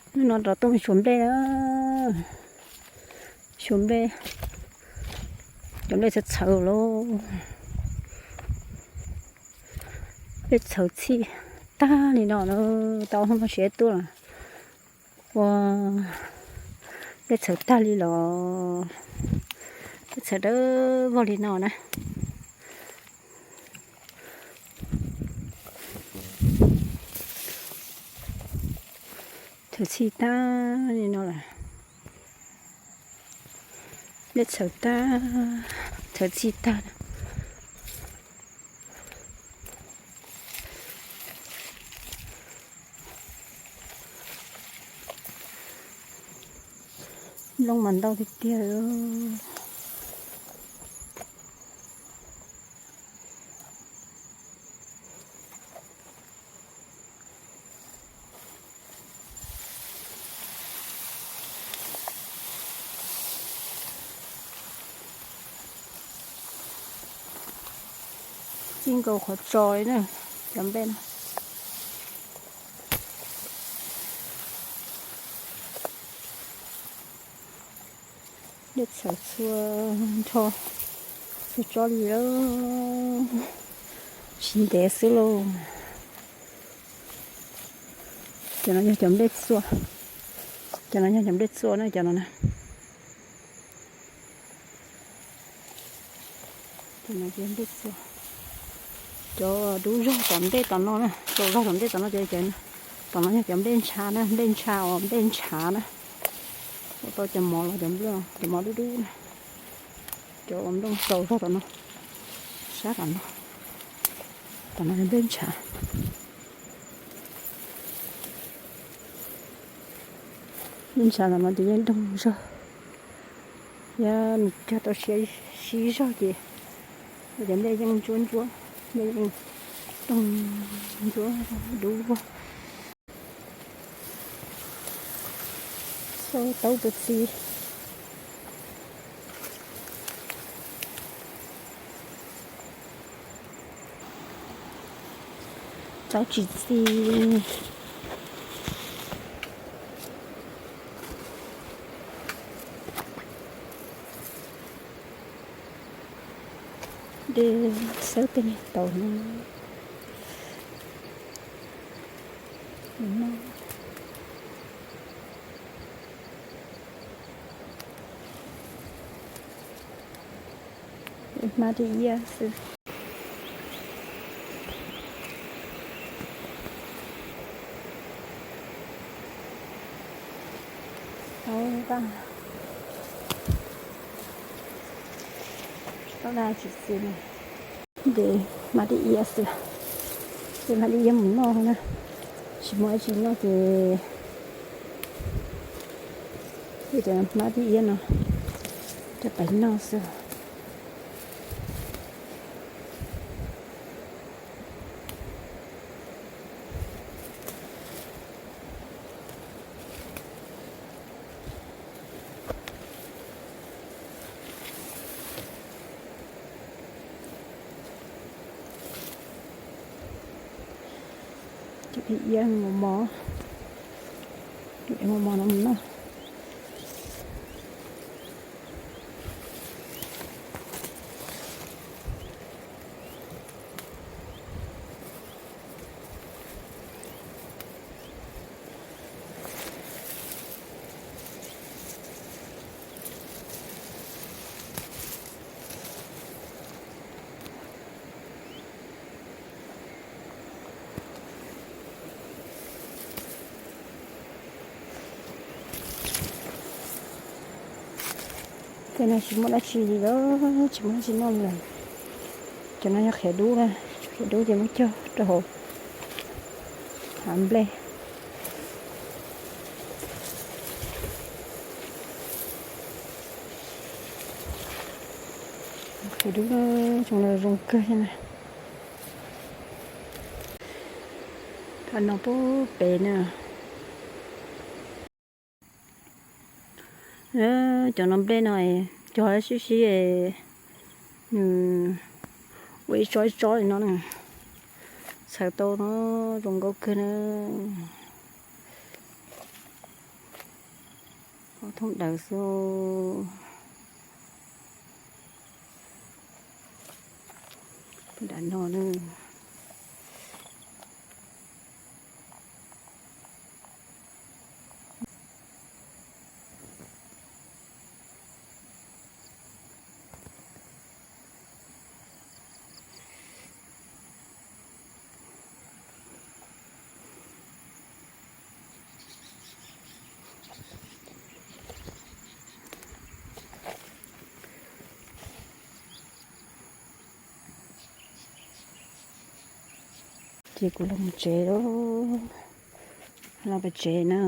Hnub no rov tuaj mus xyuas nplej na. Xyuas nplej, cov nplej txhawv txhawv lauj. Nplej txhawv txhij tag li no na, tau hnub no siab tuaj. Ua, nplej txhawv tag li los, nplej txhawv dawb vog li no na. Txhawv txhij tag li no lawm. Nplej txhawv tag, txhawv txhij tag. Nplooj mas ntau tiag tiag. Txij nkaus qhov tso li na, cov nplej no. Nplej txhawv txhua nrho, txhua tsob li lawm, tsis ntev xwb lauj. Cov no yog cov nplej txua, cov no yog cov nplej txua na, cov no na. Cov no ces nplej txua, cov dub zog tom ntej tom no na, tsaus zog tom ntej tom no ces cov, tom no yog cov nplej ntshav na, nplej ntshav os, nplej ntshav na. Ua tau cov mov los cov nplej, cov mov dub dub na. Cov ua nplooj tsaus zog tom no, sab tom no, tom no yog nplej ntshav. Nplej ntshav tom no ces yeej doog zog, yog nws cog tau siav sib zog ces cov nplej yeej ntsuab ntsuab, nplej yeej doog ntsuab dub. Xyov taub puas txi. Taub tsis txi. Dej xwb tej niag taub no. Hmab dib iab xwb. Taub daj, taub daj tsis txi li. Ces hmab dib iab xwb, ces hmab dib iab mus noj na. Tsis muaj dab tsi noj ces cov hmab dib iab no coj pais noj xwb. Cov dib iab mos mos, dib iab mos mos no mus noj. Tej no tsis muaj dab tsi li lawm, tsis muaj dab tsi noj li lawm. Cov no yog qhiav dub na, qhiav dub ces muab cog rau hauv hav nplej. Qhiav dub zoo, zoo kawg thiab na. Qhov no puag pem na. Cov no nplej no cog sib sib, nws ua ib tsob ib tsob li no na. Txhawv tau no zoo nkauj kawg na. Thoob dawm xwb. Nram no na. Ces kuv los mus tsev lawm, los pem tsev na.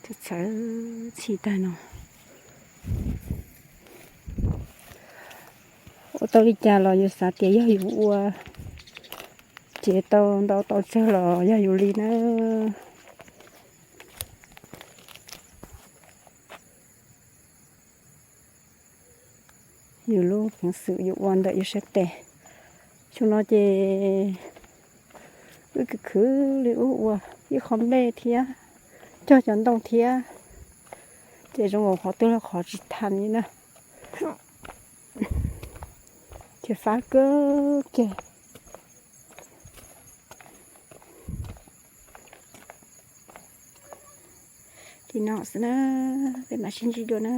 Txhawv txhij tag no. Ua tau li cas los yus xav tias yog yus ua, ces tau ntau tau tsawg los yog yus li na. Yus lub peev xwm yus ua ntawm yus sab tes. Xyoo no ces wb khwv khwv li wb ua ib qho nplej thiab cog cov ntoo thiab, ces zoo nkaus qhov twg los qhov tsis tau li na. Ces fab kawg kiag. Li no xwb na, peb mam sib ntsib dua na.